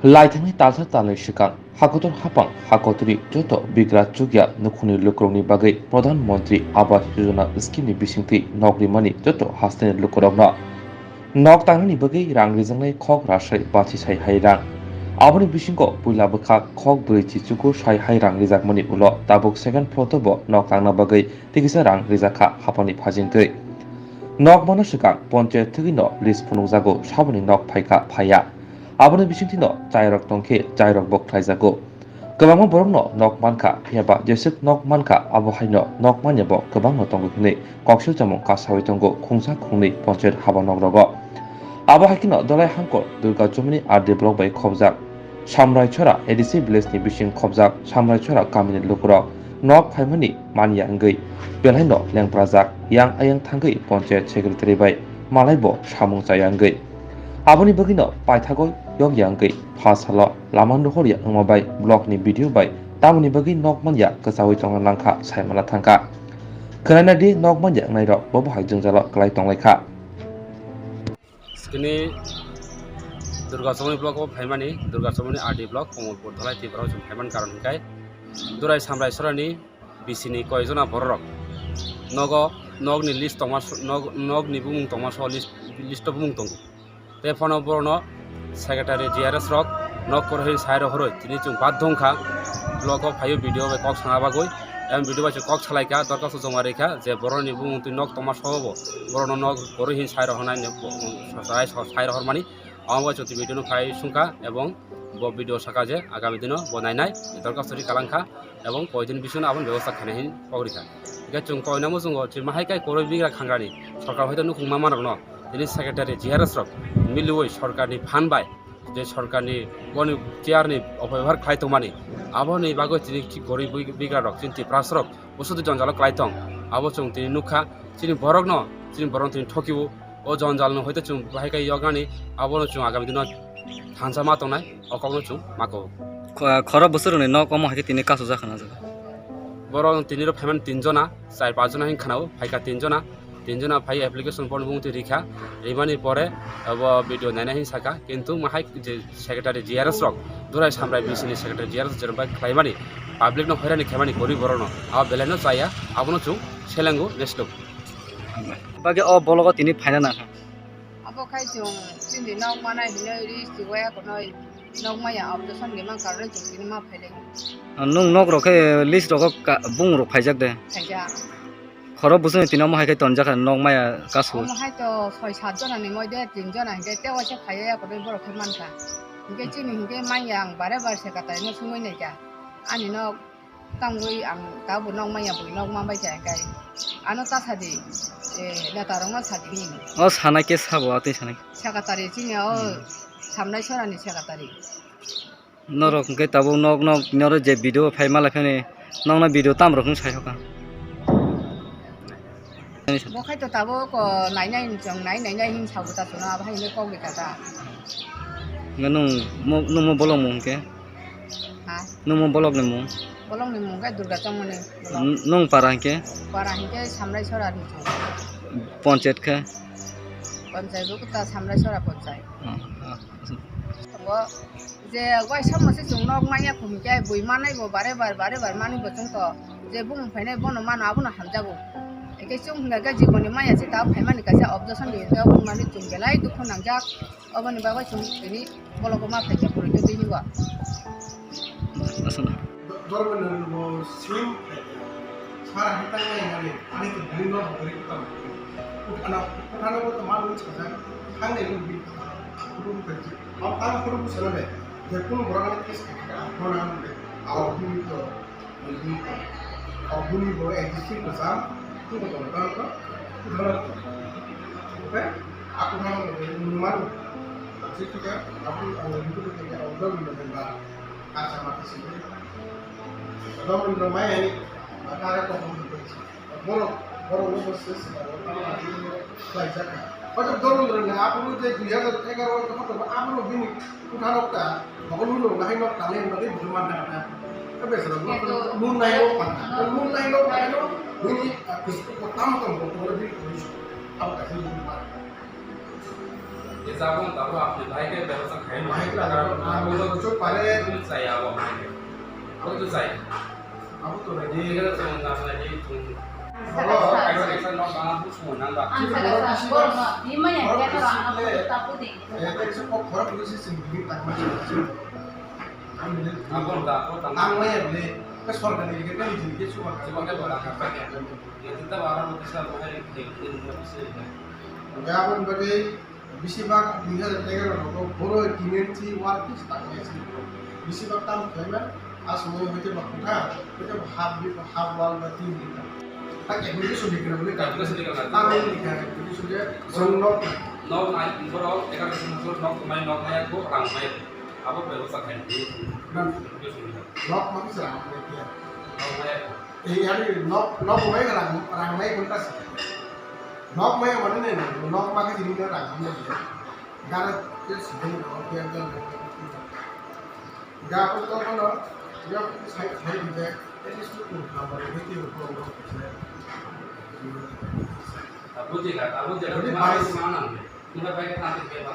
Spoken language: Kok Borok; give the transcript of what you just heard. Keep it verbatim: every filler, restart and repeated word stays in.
Laithangni talsa talnwi swkang hakotor hapang hakotri joto bigra chukya nukhungni lukurokni bagwi Pradhan Mantri Awas Yojana scheme ni bisingtwi nok rimani joto hasteni lukurokno nok tangnani bagwi rang rijaknai khok rasai bachi sai hai rang. Aboni bisingo puila bwkha khok brwi chi chukur sai hai rang rijakmani ulo tabuk second plot o bo nok tangna bagwi tikisa rang rijakha hapangni phajingtwi. Nok mano swkang ponchayat thwgwino list phunukjago saboni nok phaikha phaiya. Aboni bisingtwino chairok tongkhe chairok bo khlaijago. Kwbangma borokno nok mankha, phiya ba jeswk nok mankha abo haino nok manya bo kwbangno tongo hwnwi koksil chamung kasawi tongo khungsa khungnwi ponchayat haba nok rogo. Abo hai kheno Dolai Hangkor Durga Chomoni R D block bai khobjak Samrai Chora A D C village ni bising khobjak Samrai Chora kamini lukurok nok phaimani manya wngwi belai no lengprajak yang ayang thangwi ponchayat secretary bai malai bo samung chaya wngwi. Aboni bagwi no paithago yokya wngwi pha salo lama nuhor ya wngma bai block ni B D O bai tamoni bagwi nok manya kwchawi tongna langkha saimana thangkha. Khwnaina di nok manya wngnai rok bo bo hai jwngjalo kwlai tonglaikha. Skini Durga Chomoni block o phaimani, Durga Chomoni R D block, Komolpur Dhalai Tripura o chwng phaimani karon hwnkhe Durai Samrai Sorani bisini koijona bororok nogo, nogni list tongma, nog, nogni bumung tongma so list, list o bumung tongo. Tei phano borokno secretary G R S rok nok kwrwi sai rohorwi tini chwng badhongkha block o phaio B D O bai kok sana bagwi. Em B D O bai chwng kok salaikha, dorkhasto joma rikha je borokni bumung twi nok tongma sobo borokno nok kwrwi hin sai rohornai, sai rohormani. Amo bai chwng tini B D O no phai sungkha ebong bo B D O saka je agami dino bo nainai dorkhasto ri kalangkha. Ebong poitoni bisingno aboni bebosta khainai hin kok rikha. Hingkhe chwng koinamo chwngo chwng mahai kai kwrwi bigra khangrani sorkar hoito nukhung manmanrokno tini secretary G R S rok miliui sorkarni phan bai je sorkarni boni chairni opohar khlai tongmani aboni bagwi tini gorib bigrarok chini Tiprasarok bwswtwi jonjalo klai tong abo chwng tini nukha chini borokno chini borokno tini thokio. O jonjalno hoite chwng bahai khe yoknani, abono chwng agami dino thansa ma tongnai, o kokno chwng ma kok. Kho-, khoro bwswk rwni nok omo hai khe tini kasu jakha na jaga. Borok tini rok phaimani tin jona, char panch jona hin khanao, phaikha tin jona, tin jona phai application bono bumung twi rikha, rimani pore abo B D O naina hin saka, kintu mahai je secretary G R S rok, Durai Samrai B C ni secretary G R S rok bai khlaimani, public no hoirani khaimani, gorib borok no, abo belai no chaya, abono chwng selengo neslok. Bagwi o bologo tini phaina nangkha. Abo khai chwng chini nok manai hinwi ri chiwaya kono nok maya objection ni man karwi chwng tini ma phailai. Nwng nok rok khe list rogo ka-, bung rok phaijak de. Phaijak. Khoro bwswk ni tini omo hai khe tonjak kha nok maya kasu. Omo hai to soi sat jona ni moi de tin jona hinkhe tei waisa phaiya ya kono borok khe mankha. Hinkhe chini hinkhe manya ang bare bare se katai no sungwi naikha. Ani nok Tangwi ang tabuk nok manya bui nok ma bai kha kai. Ano ta sadi, eh, neta rok no sadi ni. O sana khe sabo, atwi sana khe. Secretary chini o Hmm. Samnai Sorani secretary. Norok hwnkhe tabuk nok nok noro je video phai malai phani nokno video tam rok hwn sai hoka. Bo khai to tabuk, o, nainai hinwi chwng nai, nainai hinwi sabu ta chwngno, abo hai hinwi kok rikha ta. Nga nung mo, nung mo bolong mung khe? Ha? Nung mo bolong ni mung? Bolong ni mung khe Durga Chongmani bolong. N-, nung para hinkhe? Para hinkhe Samrai Sora ni chwng. Ponchayat khe? Ponchayat bo ta Samrai Sora ponchayat. Ah, ah. Tongo. Je waisa mose chwng nok manya khum khe bui manai bo bare bar, bare bar mani bo chwng to je bumung phainai bono mano abono hamjago. Eke chwng hwnga khe jiboni maya se ta phaimani kaisa objection di hwnga obo mani chwng belai dukhu nangjak. Oboni bagwi chwng tini bologo ma phaikha puri twi hingo. Asana. Dormani bo sim sara hitang nai mani ani to bini no bori kutam. Ana ana bo to manu chajak. Thang nai bo bini kutam. Kutum kaji. Ang tang kudu busa na de, je kunu borok ani case khe khe ang khorang ang de, aw hini to, hini to, aw hini bo existing ko sam, tu ko tong tong ko, tu ko tong. Okay? Aku nama mo de, nunu maru. Jadi tu kan, aku ang hini to kaya, aw dong mo de ba, kacha mata sini. Dong mo mai ani, mata ko mo de. Borok, borok no bo se se ba, tamo ati no khlaijak kha. Hoito dormo rwng nang, aphuru je dui hazar egaroh o hoito bo aphuru bini kwtharok ta, bo no rwng nang, haino talent bagwi bo man nang na. Ka besero, Ito, moon nai no pan na. Moon nai no pan no, bini, ah, Facebook ko tamo tamo bo bini ko. Abo kaisa bini pan. Ye jabo tabuk apni bahai khe bebasa khai no. Bahai khe abo, abo to kuchuk pare. Chai abo bahai khe. Abo to chai. Abo to ready. Ye to na na ye to. Abo kaisa kaisa nok bana bu sung nang ba. Ang saka sa borok no di maya khe to ang abo to tapu di. Eh, kaisa kok khorok ni si sing di tak ma. Abo ta, abo ta. Ang maya bole. Ka sorkar ni ke ni ke suwa. Suwa ke bora ka. Ye to ta bara no kisa bahai khe ni mo se. Gabon bagwi Besibak dui hajar egaroh rogo boro T N C work is tangmani si. Besibak tam khlaimani, a somoy hoite ba kotha, hoite ba half bi-, half wall ba tin bi. Tak application likha bole, application likha. Tam likha, application je song nok. Nok nai, borok egaroh song nok mai, nok mai ko rang mai. Abo bebosta khai. Nok ma kisa rang mai. Nok mai. Ei, ani nok, nok mai rang, rang mai kun kasi. Nok mai mane ne, nok ma kasi ni rang mai. Gara ke sidang nok ke ke. Ga ko to no, ya sai sai de. Eti su kun ka ba ni ti ko ko. Abu je ga, abu je ga. Ni bai mana. Ni bai ka ta ke ba.